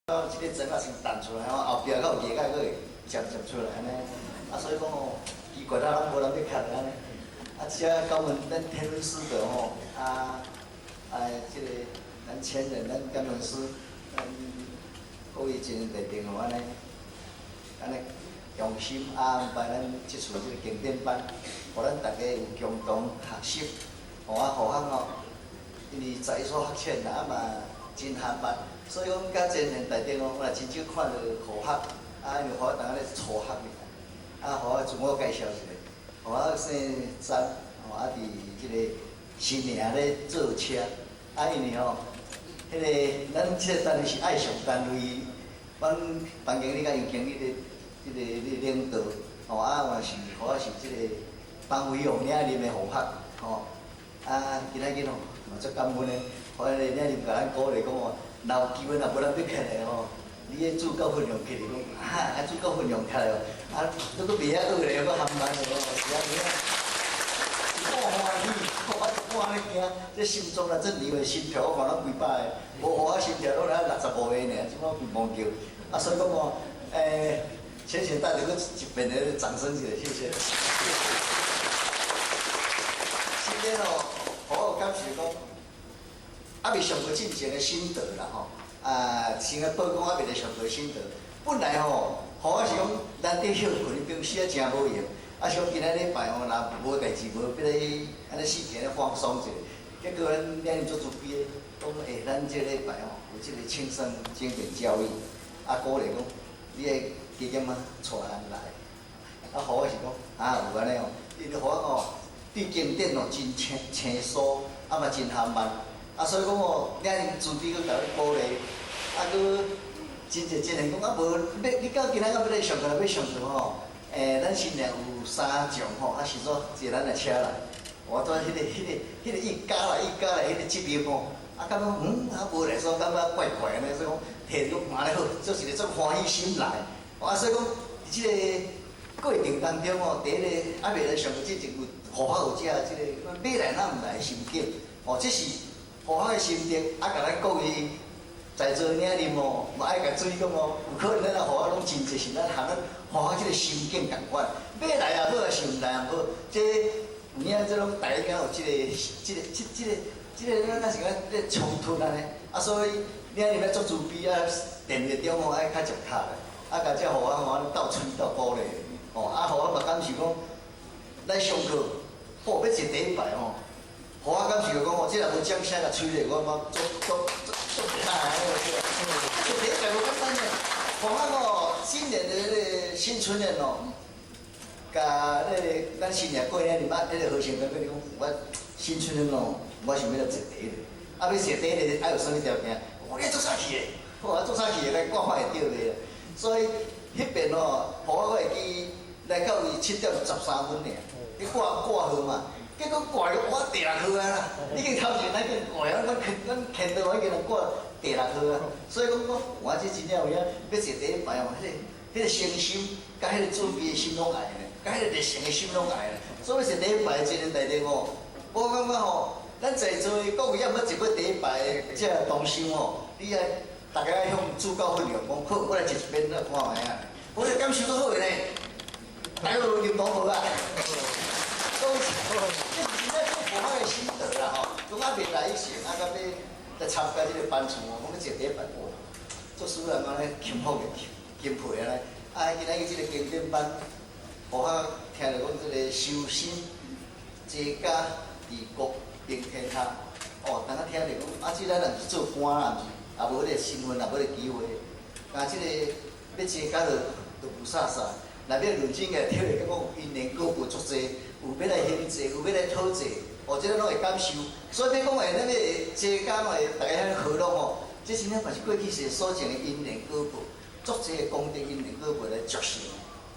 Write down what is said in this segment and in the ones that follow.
這个砖仔先彈出來吼，後壁閣有鞋仔閣會接接出來按呢。啊，所以講吼，奇怪啊，攏無人欲徛按呢。啊，這感恩咱天恩師德吼，啊，啊，這個咱千人，咱感恩師，咱各位真特定吼，按呢，按呢用心啊安排咱這次這個經典班，予咱大家有共同學習，吼啊，互相吼，因為才疏學淺啦，啊嘛真含慢，所以講佮前賢大德哦，我也真少看著護學，啊，因為護學當咧初學爾，啊，予我自我介紹一下，予我姓詹，吼啊，佇這個新營咧做車，啊，因為吼，彼個咱這個單位是愛上單位，阮班經理佮楊經理咧，這個領導，吼啊嘛是，予我是這個班委王領林的護學，吼，啊，今仔日吼嘛足感恩的，予彼個領林共咱鼓勵講吼，若有機會若無人欲徛的吼，你彼主教分量起來講，啊，啊主教分量起來哦，啊，你閣袂曉學咧，閣含慢的吼，是啊，是啊，我歡喜，我按呢驚，這心臟若這年的心跳，我看攏幾百个，無予我心跳攏來65個爾，這擺忘叫，啊，所以講吼，淺淺帶著閣一遍的掌聲一下，謝謝。今天哦，予我有感受講，猶未上課進前的心得啦吼，啊，先來報告猶未來上課心得。本來吼，予我是講難得歇睏，平時啊誠無閒，啊，像今仔禮拜吼，若無代誌無，欲來按呢四天咧放鬆一下。結果咱領袖足慈悲的，講欸，咱這禮拜吼有這個輕鬆經典教育，啊，鼓勵講你愛加減仔帶人來。啊，予我是講啊，有按呢哦，因為予我吼對經典哦真清清楚，啊嘛真含慢，啊所以講哦，領袖慈悲閣共咱鼓勵，啊閣真濟真濟講啊無，欲你到今仔到欲來上課，欲上課吼，欸，咱新娘有三種吼，啊是說一個咱來車來，我拄彼個一加來一加來彼個職業吼，啊感覺啊無來說感覺怪怪按呢，所以講提著講嘛咧好，做一個足歡喜心來，啊所以講佇這個過程當中吼，第一個猶未來上課之前有護法有這個欲來若毋來的心境，哦，這是護法的心得，啊，共咱各位在座領啉吼，嘛愛共注意講哦，有可能咱若護法攏真濟是咱含咱護法這個心境仝款，欲來也好，抑是毋來也好，這有影這攏大家有這個，咱若是講這個衝突按呢，啊，所以領啉愛足慈悲啊，電話中吼愛較接洽的，啊，共這護法吼按呢鬥催鬥鼓勵，吼，啊，予我嘛感受講，來上課，吼，欲坐第一排吼，予我感受講吼，這若無掌聲共催咧，我感覺足足足足袂歹按呢，坐第一排無簡單呢。予我吼，今年的彼個新春宴哦，共彼個咱新年過年，你捌彼個和尚甲講，我新春宴哦，我想欲來坐第一個，啊，欲坐第一個愛有啥物條件？我你足早去的，我足早去的，來掛看會著袂？所以彼邊哦，予我會記來到位7點13分爾，去掛掛號嘛，結果掛我第六號啊啦，已經頭前已經掛啊，阮牽到已經掛第六號啊，所以講講我這真正有影，欲坐第一排哦，彼個誠心，佮彼個準備的心攏愛呢，佮彼個熱誠的心攏愛呢，所以坐第一排這個代志吼，我感覺吼，咱在座的各位猶毋捌坐過第一排的這同修吼，你愛逐家愛向主教分量講，好，我來坐一邊來看覓啊，我這感受足好的呢，大家有認同無啊？講這是真正做護法的心得啦吼，講猶未來以前，啊，到欲來參加這個班次吼，講欲坐第一排，哇，做使人按呢幸福的敬佩按呢。啊，今仔日這個經典班，予我聽著講這個修身齊家治國平天下，哦，當我聽著講，啊，這咱若毋是做官啦，毋是，也無彼個身份，也無彼個機會，啊，這個欲齊家就就霧煞煞。若欲認真來體會，感覺因緣果報足濟，有欲來還債，有欲來討債，哦，這個攏會感受。所以欲講會咱個齊家會大家遐和樂吼，這真正嘛是過去世所種的因緣果報，足濟的功德因緣果報來築成。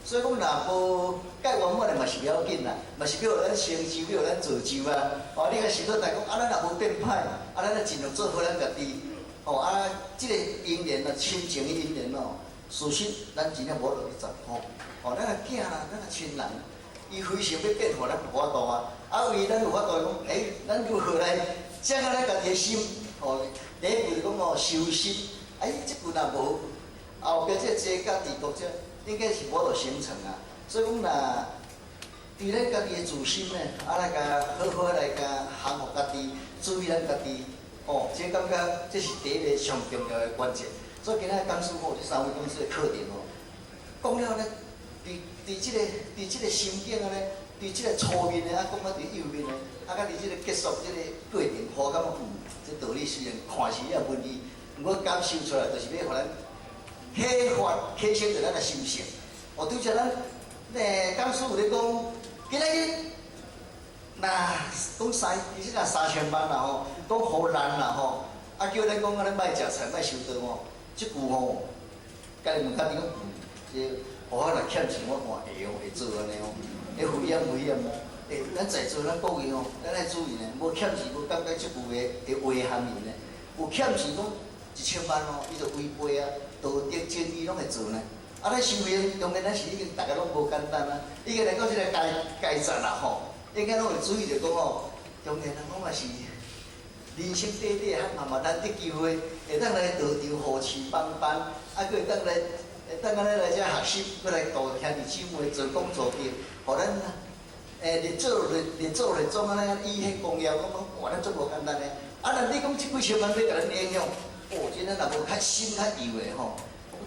所以講，若無蓋圓滿的嘛是袂要緊啦，嘛是欲予咱成就，欲予咱造就啊。哦，你若想到大講，啊，咱若無變歹，啊，咱來盡量做好咱家己。哦，啊，這個因緣啊，親情的因緣哦，事實咱真正無落去在乎。哦，咱的囝啦，咱的親人，伊非常欲變化，咱無法度啊。啊，為咱有法度講，欸，咱如何來掌握咱家己的心？哦，第一步就講哦，修身，啊，伊這句若無，後壁這個這佮治國這應該是無法度形成啊。所以講若佇咱家己的自心呢，啊來共好好來共降服家己，注意咱家己，哦，這感覺這是第一個上重要的關鍵。所以今仔講師吼，這三位講師的課程吼，講了呢，佇這個心境按呢，佇這個初面的啊，講到佇幼面的，啊，佮佇這個結束這個過程，我感覺這道理雖然看似也文字，毋過感受出來就是欲予咱啟發、啟生著咱的心性。哦，拄才咱講師有咧講，今仔日若講三，其實若3000萬啦吼，講予難啦吼，啊叫咱講按呢莫食菜、莫修道吼，這句吼，家己問家己講，這予我若欠錢，我看會哦，會做按呢哦，會危險危險無？欸，咱在座咱各位吼，咱愛注意呢，無欠錢無感覺這句話的話含義呢。有欠錢講1000萬哦，伊就違背啊，道德正義攏會做呢。啊，咱修行當然咱是已經逐家攏無簡單啊，已經來到這個階階層啦吼，應該攏會注意著講吼，當然人講嘛是人生短短，嘛嘛難得機會，會當來道場護持幫班，啊，閣會當來會當按呢來遮學習，閣來度兄弟姊妹做講做經，予咱日做日日做日總按呢以迄功業，講講哇，咱足無簡單的。啊，若你講這幾千萬欲共咱影響，哦，真的若無較深較幼的吼，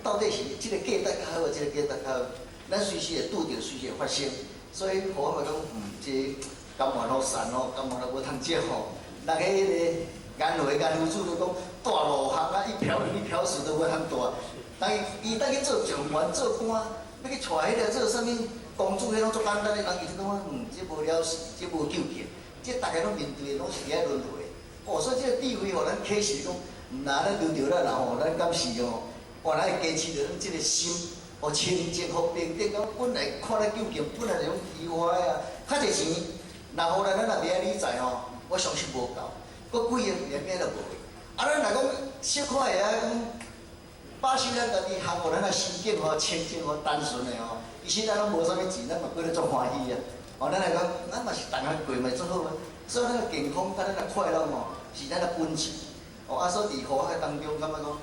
到底是這個價值較好，這個價值較好？咱隨時會拄著，隨時會發生。所以，我嘛講，這甘願予散吼，甘願予無通食吼。人彼個顏回顏夫子都講，蹛五項啊，一瓢飲一瓢食都無通蹛。當伊伊當去做狀元做官，欲去娶彼個做啥物公主，彼攏足簡單的。人伊就感覺，這無了事，這無究竟，這逐家攏面對的攏是佇遐輪迴。哦，所以這個智慧，予咱啟示講，毋若咱輪著咱啦吼，咱敢是吼，原來會加持著咱這個心，予清淨，予平等。講本來看咧究竟，本來就攏虛華的啊。較濟錢，若予咱咱若袂愛理財吼，我相信無夠，閣幾個連命都無去。啊，咱若講小可會曉講，把守咱家己，降予咱的心境吼清淨吼單純的吼，其實咱攏無啥物錢，咱嘛過得足歡喜啊。哦，咱來講，咱嘛是逐項過嘛足好啊。所以咱的健康佮咱的快樂吼，是咱的本錢。哦，啊，所以佇佛法當中，感覺講，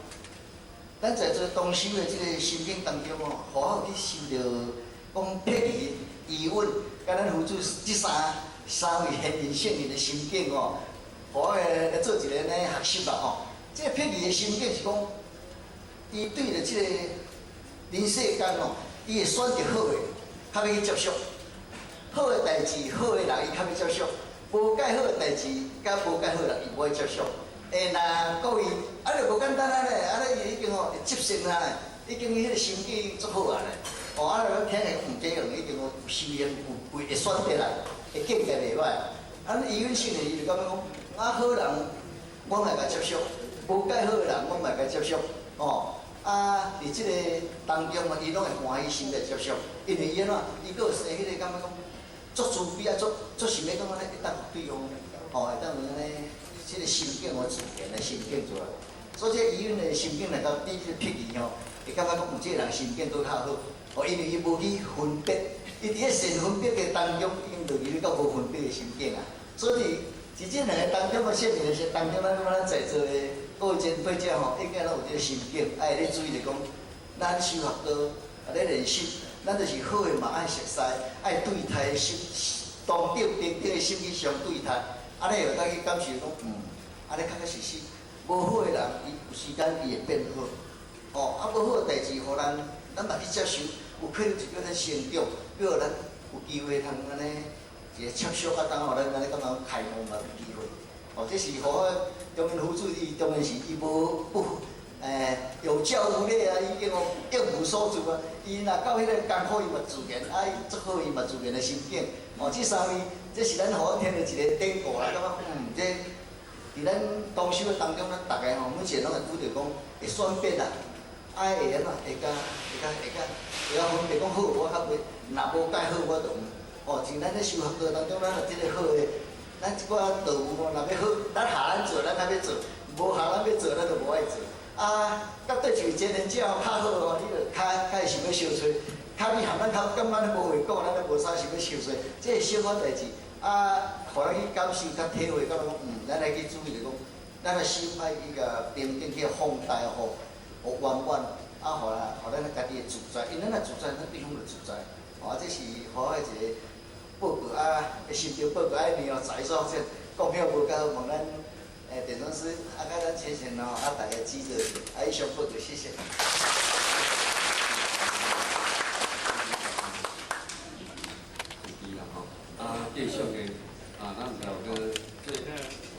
咱在做同修的這個心境當中吼，好好去修著講撇離疑問，佮咱付出這三位賢人聖人的心境吼，予我來做一個呢學習啦吼。這個撇離的心境是講，伊對著這個人世間吼，伊會選擇好的，較欲去接觸；好的代誌、好的人，伊較欲接觸；無蓋好的代誌，佮無蓋好的人，伊無愛接觸。欸，若各位，啊，就無簡單啊咧，啊，咧伊已經吼會接受啊，已經彼個心境足好啊咧。哦，啊，咱聽下講，這樣已經有修行有會選擇啦，會境界袂歹。啊，伊允性的伊就感覺講，啊，好人我嘛會共接觸，無蓋好的人我嘛會共接觸。哦，啊，佇這個當中嘛，伊攏會歡喜心來接觸，因為伊按怎，伊閣有生彼個感覺講，足慈悲啊，足足想欲講按呢會當予對方，吼，會當有按呢。這個心境哦，自然的心境出來。所以這個疑雲的心境來到比這個撇離吼，會感覺講，這個人心境閣較好。哦，因為伊無去分別，伊佇咧善分別的當中，已經落入到無分別的心境啊。所以佇這兩個當中的聖人的當中，咱感覺咱在座的各位前輩者吼，應該攏有這個心境，愛咧注意著講，咱修學道，啊咧練習，咱就是好的嘛愛熟似，愛對待的心，同等平等的心去相對待。按呢會當去感受講，按呢確確實實，無好的人，伊有時間伊會變好，哦，啊無好的代誌，予咱，咱嘛去接受，有可能是叫咱成長，叫咱有機會通按呢一個接觸啊，當予咱按呢感覺開悟嘛有機會。哦，這是予我中間夫子伊當然是伊無不，有教無類啊，已經哦應無所住啊。伊若到彼個艱苦，伊嘛自然，啊，伊足好，伊嘛自然的心境。哦，這三位，這是咱予我聽著一個典故啦，感覺這佇咱同修的當中，咱逐家吼，每一個攏會拄著講會選別啦，愛會按怎，會共會共會共會曉分別講好，我較袂，若無蓋好，我就毋。哦，像咱咧修學道當中，咱若這個好的，咱這寡道務吼，若欲好，咱下咱做，咱較欲做；無下咱欲做，咱就無愛做。啊，佮對像前人者較好吼，你就較較會想欲相揣。較你含咱較感覺咱無話講，咱都無啥想欲相揣。這個小可代誌，啊，予咱去感受、較體會，感覺講，咱來去注意著講，咱的心愛去共平等去放大吼，予圓滿，啊，予咱予咱家己會自在，因為咱若自在，咱對方就自在。哦，啊，這是予我一个報告啊，心中報告啊，呢哦，在所這講了無夠，問咱典裝師啊，佮咱淺淺哦，啊，大家指導，啊，以上報告，謝謝。是啦吼，啊，繼續的啊，咱有閣這閣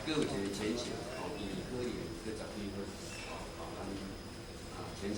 有一個淺淺吼，伊可能閣十幾歲，吼，吼，咱啊淺淺。